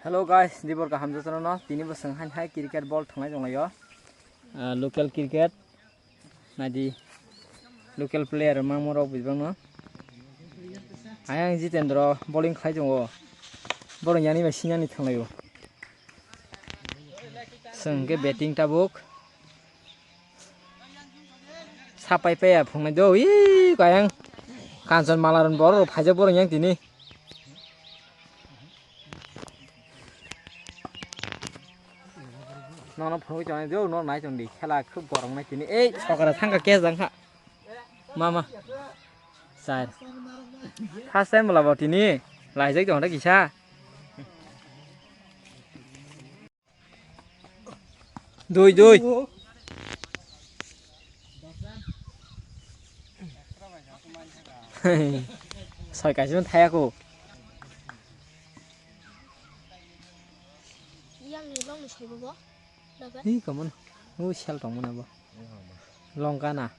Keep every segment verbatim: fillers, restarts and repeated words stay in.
Hello guys, dibor kaham jotono no. Tini bo swng hai hai cricket ball thwnglai tonglaio. Ah, local cricket. Naidi local player mangmo rok bibang no. Ayang Jitendra bowling khlai tongo. Borok yani bai sinani thwnglaio. Swng ke batting tabuk. Sapai paya phungnai do, ui, kayang Kanchan Malaron borok rok phaijak borok yang tini. Nono phunugwi tongnai do, no nai tongdi, khela khub gorong nai tini. Ei, sokara thangka catch dang kha. Mama. Sir. First time bola bo tini. Laijak tong da kisa. Dui, dui. Soi kaisa thaya ko. Yang ni long ni soi bo. Hi kaman. U sel tong mana bo. Long kana.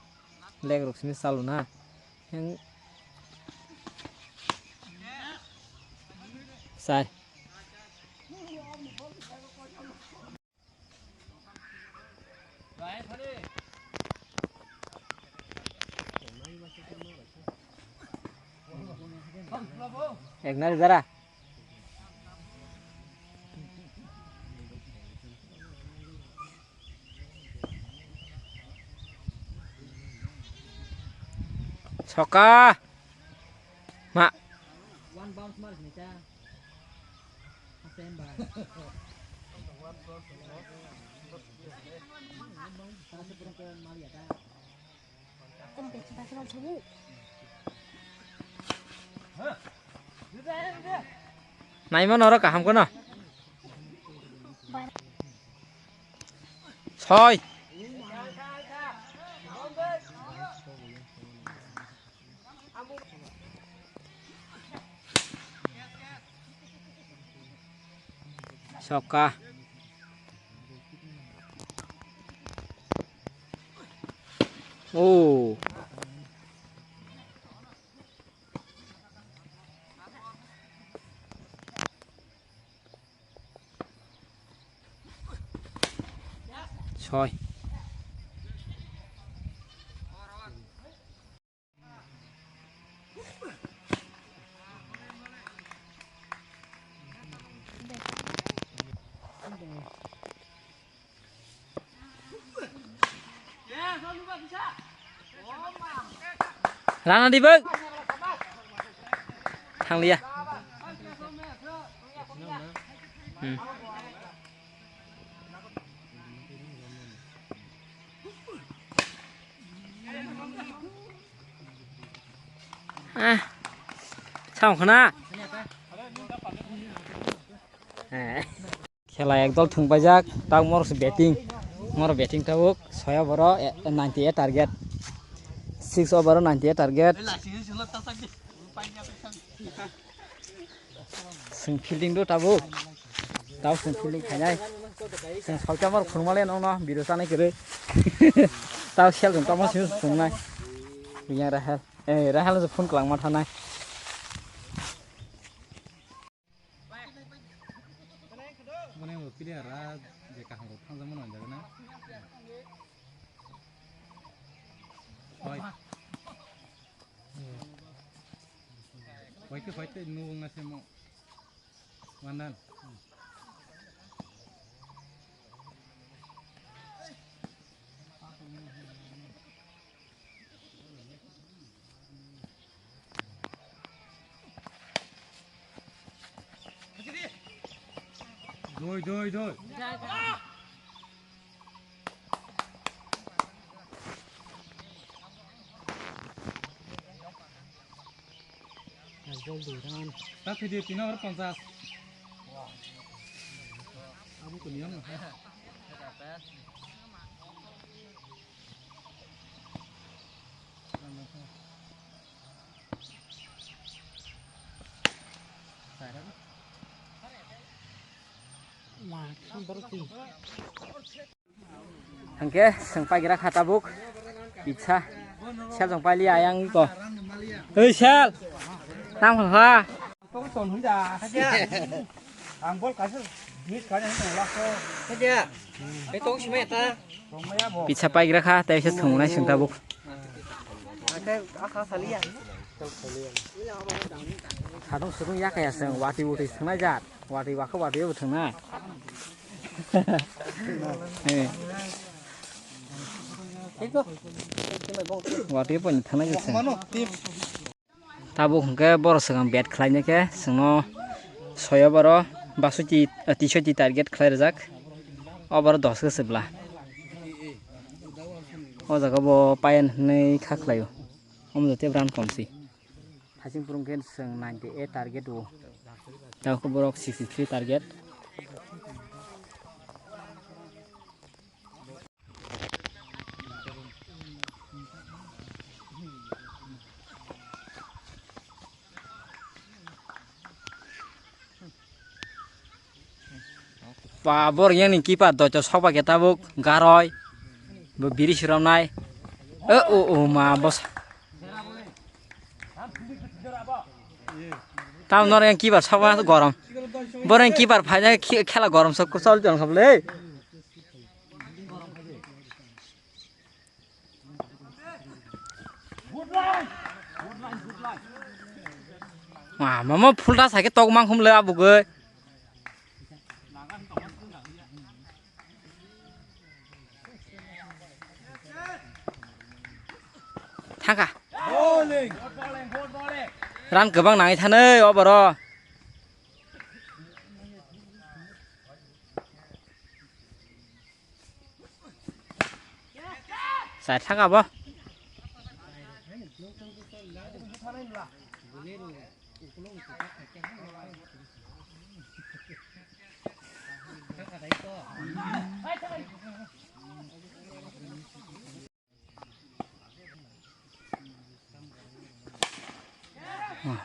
Leg rok sini salu na. Yang sai. Ek nari dara. Soka. Ma. Naima noro kaham kono. Soi. Soka. Oh. Soi. Rana di bang. Thang liya. Hmm. Ah. Sao khana. Eh. Khela ekdol thwngpaijak, tak morok se batting. Morok batting tabuk, soi over o, eh, ninety eight target. Six over o ninety eight target. Chwng fielding do tabuk. Tabuk chwng fielding khainai. Chwng soita morok phunukmale nokno video chanai kwrwi. Tabuk sel chwng tamo simi phunuknai. Biyang Rahel. Eh, Rahel se phone kwlangma thanai. Mane bo player a je kaham rok thangjak mano hinjak na. Hoi. Hoi ke hoi te nu wng na se mo. Manan. Doi, doi, doi. Jol dui ran. Ta thidi tino or ponchas. Abu ko niyam na. Hingke chwng paigra kha tabuk. Pizza. Sel chwng pailiya ayang ko. Oi sel. Tang ha. Ang bol kaisa bit kani hwnwi last o. Khaja. Be tong simai ta. Tongmaya bo. Pizza paigra kha, tei se thwngnai swng tabuk. Akhe akha saliya. Sadung sudung yakaya swng, wati wati thwngnai jat. Wati wakha wati bo thwngnai. Eh. Wati bo thwngnai jat swng. Mano, tip. Tabuk hwnkhe borok swkang bet khlaina khe chwngno soi over o basoti, ah, tisoti target khlai rwjak, over o dos khe chwbla. O jaga bo payan hwnwi kha khlaio, omo jotoi run kom si. Hasing phuru hwnkhe chwng ninety eight target o, tabuk borok sixty three target. Ba, bor yang ni keeper doito sokba khe tabuk garoi. Bo biri siromnai. O, o, o, ma, bos. Tam nor yang keeper sokba gorom. Bor yang keeper phaina khe-, khela gorom sok chol jong soble. Ma, mama phulta sake tok mang khumle abugoi. Thangka. Run kwbang nangwi thanai o boro. Sai thangka bo.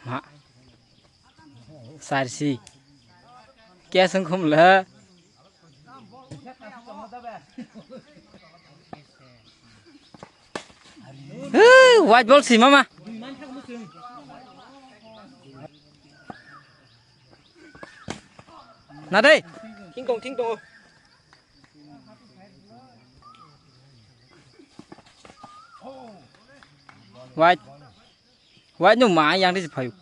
Ma. Sarsi. Kya sung khum la? Hei, white ball si mama. Na dei. Thing tong, thing tong. White. White no ma yang di phayu.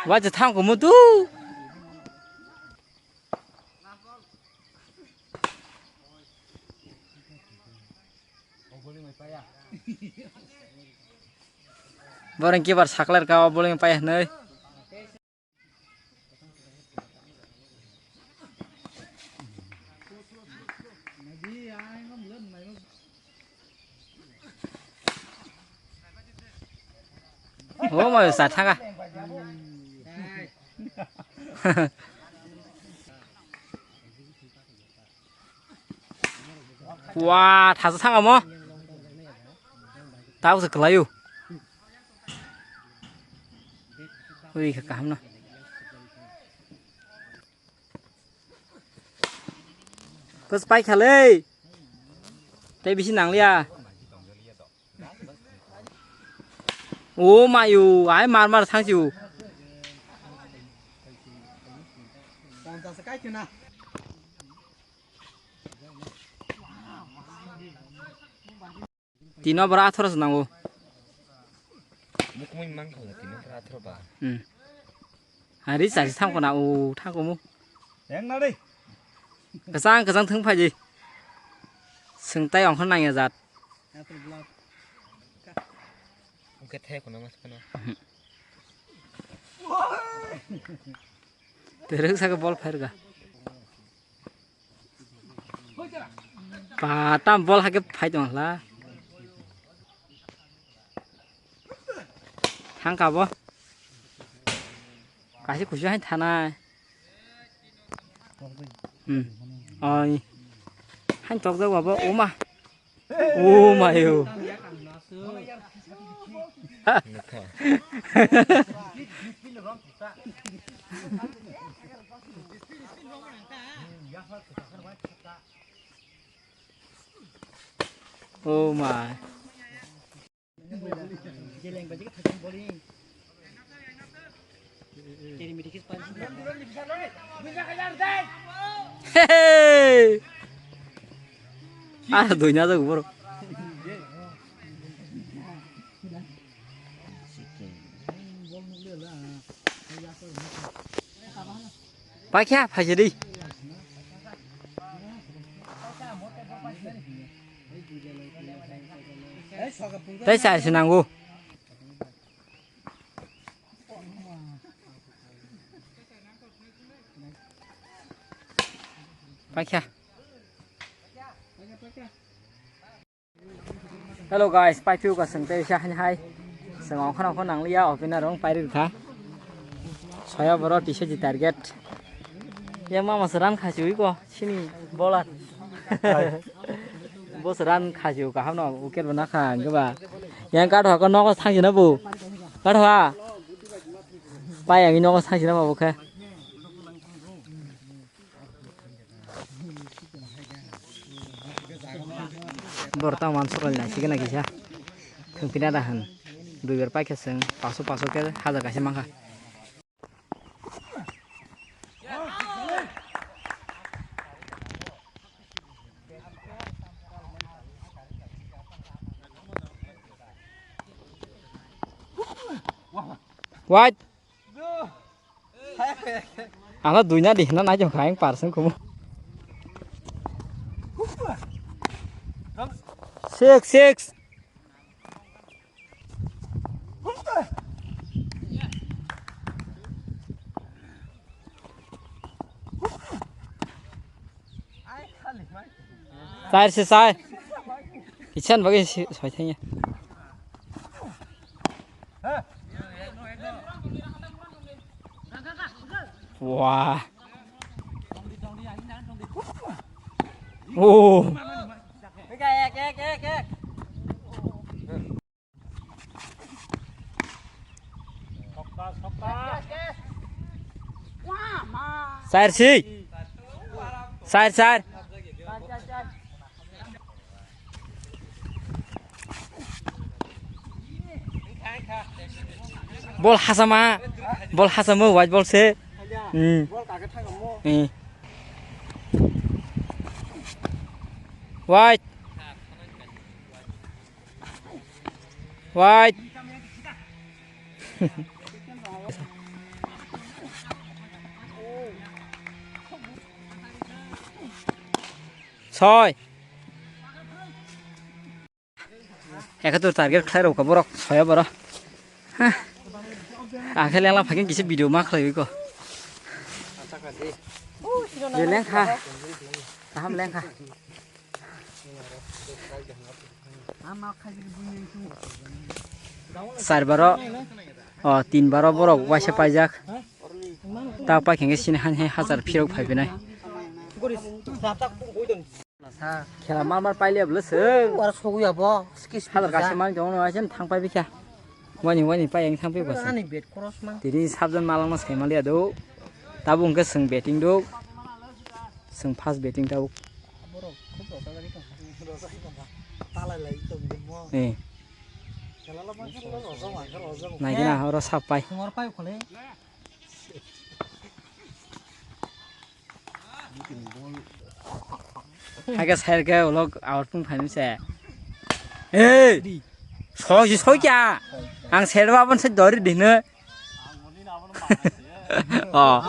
White thang ko mutu. Boreng keeper saklar ka, o bowling paya hinwi. O ma sa thanga. Wa, thasa thanga mo. Tao se kelayu. Ui, kaham na. Kos pai khale. Tei bisi nangliya. O mayu, ai mar mar thangsiu. Tino bora atharo se nango. Mukmui mangkho tino bora atharo ba. Hmm. Hari sari thangkho na o thangkho mu. Yang na dei. Kesang kesang thung phaji. Sengtai ongkho nangya jat. Oke the kono mas kono. Tereng saka bol phairga. Ba, tam bol hake phai tong la. Thang ka bo. Kasi kusi hai thanai. Hmm. Oi. Hai tok jak babo, uma. Uma yo. Oh my. Hey! Ah, doina jago borok. Paikha, phaisa di. Tei charsi nango. Paikha. Hello guys, paiphiu ka swng tei sa hai hai. Swng ongkhor ongkhor nangliya, opener rong pairi rwkha. Soya boro tisa ji target. Yang mama seran khachiwi ko, sini bola. Bo seran khachiwi kaham no, wicket bo nakha, hingke ba. Yang kathwa ko nogo thangsi na bo. Kathwa. Pai yang nogo thangsi na bo khe. Borok tamo mansukmani naisikgena kisa. Thwngpina da hwn. Duibar paikha chwng paso paso khe hajar kaisa mankha. Wait. Ang duina di hwnna nai jong kha, ang parsen kumu. Six, six. Char se char. Kisan bagwi si-, soi thangya. Wah. Oh. Char si. Char, char. Bol hasama. Bol hasama, white bol se. Hmm. Hmm. White. White. Soi. Ekatur target khlai rok borok soya borok. Hah. Ang khe lengla phakhe kisa video ma khlaiwi ko. Je lengkha. Kaham lengkha. Char baro, o, tin baro borok waisa paijak. Ta pai khe sini han he hajar phirok phai phinai. Khela mar mar paile bwle se. Aro sogwi abo, skis hajar kaisa mang jong no asen thang pai bikha. Wani wani pai ang thang pai bwse. Ani bet cross mang. Tini sabjon malang no sai maliya do. Tabuk hwnkhe swng batting do. Swng first batting tabuk. Borok khub rojak ri tong. Rojak ri tong. Talai lai tong mo. Eh. Khela lo mang khela rojak mang rojak. Naigina oro sap pai. Khumar pai khole. Haikhe side khe ulo out pung phaimse. Hey! Soi si soi kya? Ang side ba abon se dori dine. Oh.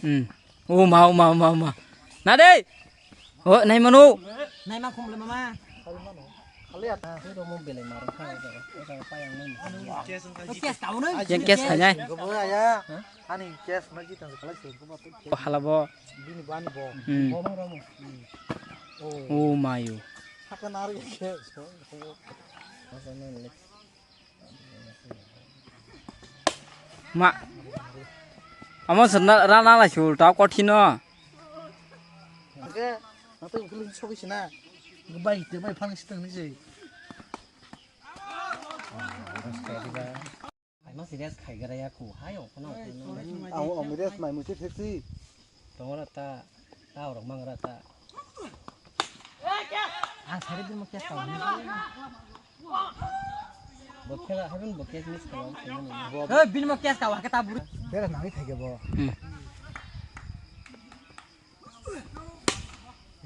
Hmm. O ma, o ma, o ma, o ma. Na de. O, nai mano. Nai ma khum le mama. Khali ya. Khe romo belai mar kha. Yang kes khanai. Ani kes ma ji tang kala se ko ba. O hala bo. Bini bani bo. Hmm. Bo ma romo. O mayo. Haka nar ya kes. Ma. Amo se na, ra na la chul ta kothino. Oke, nanti ukulin sobi sina. Bai te bai phang sitang ni se. Serious khaigra ya ku, hai o, kono, kono. Ang, ang serious mai musi fiksi. Tongo ra ta, ta rok mang ra ta. Ang sari bini mo kes ka. Bo khela, habin bo kes miss ka, ang sini. Hey, bini mo kes ka, wa ka ta buru. Bera nang thai ke bo. Hmm.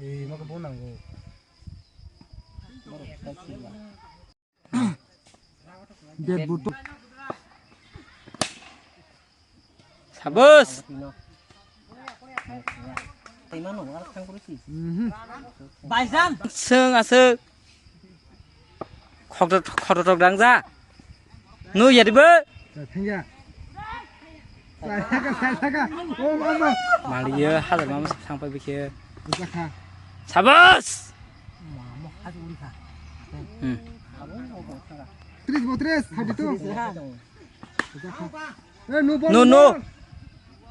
Eh, mo ko bo nang go. Dead buto. Sabos. Mhm. Baijan. Seng asek. Khok khok khok dang ja. Nu ya dibe. Thengya. Mali ye hajar mama sang pai bikhe. Sabas. Hmm. Tris botris, thirty two. Eh, no ball, no, no ball.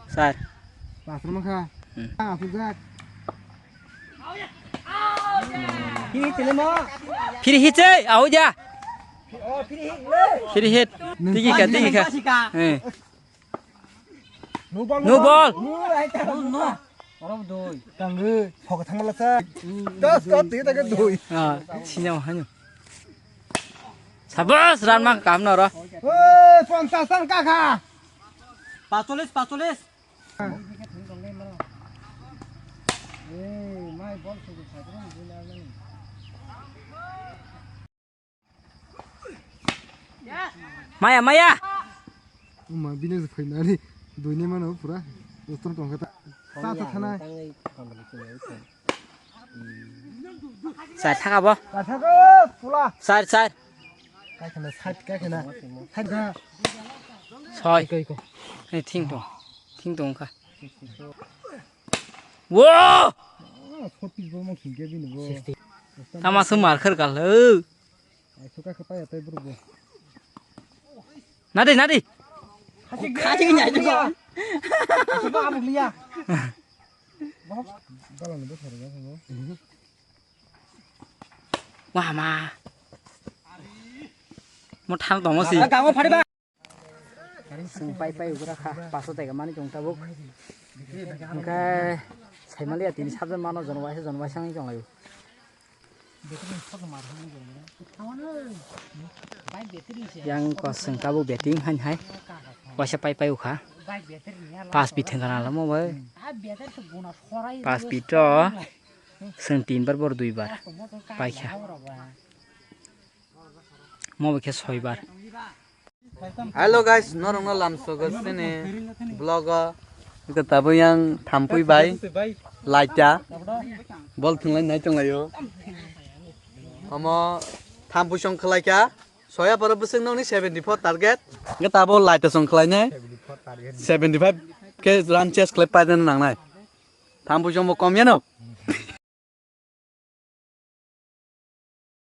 Sir. Pasar mangkha. Hmm. Ah, sujak. Phiri hiche, au ja. Phiri hit. Tigi kha, tigi kha. Eh. No ball. No ball. Oro doi. Tangwi, phok thangla sa. Das ka twi ta ke doi. Ah, sinya hanu. Sabas, ran ma kam na ro. Oi, ponchas tang ka kha. Pacholis, pacholis. Eh, mai bol sugu sa. Maya, maya. Uma bini se phainani duini mano pura. Doston tongkha ta. Sa ta thana. Sar thaka bo. Sa thaka pula. Sar, sar. Kai khana sat kai khana. Sat ga. Soi. Kai ko. Ni thing tong. Thing tong kha. Wo! Sopis bo mo khingke bini bo. Tama sumar khar kal. Ai, suka khe paya tei bro bo. Nadi, nadi. Khasi gini aja ko. Suka abu liya. Bo, dalam ni bo thari ga bo. Wah, ma. Mo thang tong si. Gango phari ba. Sung pai pai ugra kha, paso tega mani tong tabuk. Hingke saimaliya tini sabjan mano jon waisa jon waisa wngwi tonglaio. Yang ko sung tabuk betting hain hai. Waisa pai pai ukha. Pas bi thengkana lamo bai. Pas bi to. Sung tin bar bor dui bar. Paikha. Mo bai khe soi bar. Hello guys, norokno lamsogo sini vlog o. Iko tabo yang thampui bai laita bol thwnglai nai tonglaio. Omo thampui song khlaika soya poro bwswk nokni seventy four target. Iko tabo laita song khlainai seventy five ke run chase khlai paina nangnai. Thampui song bo kom yano.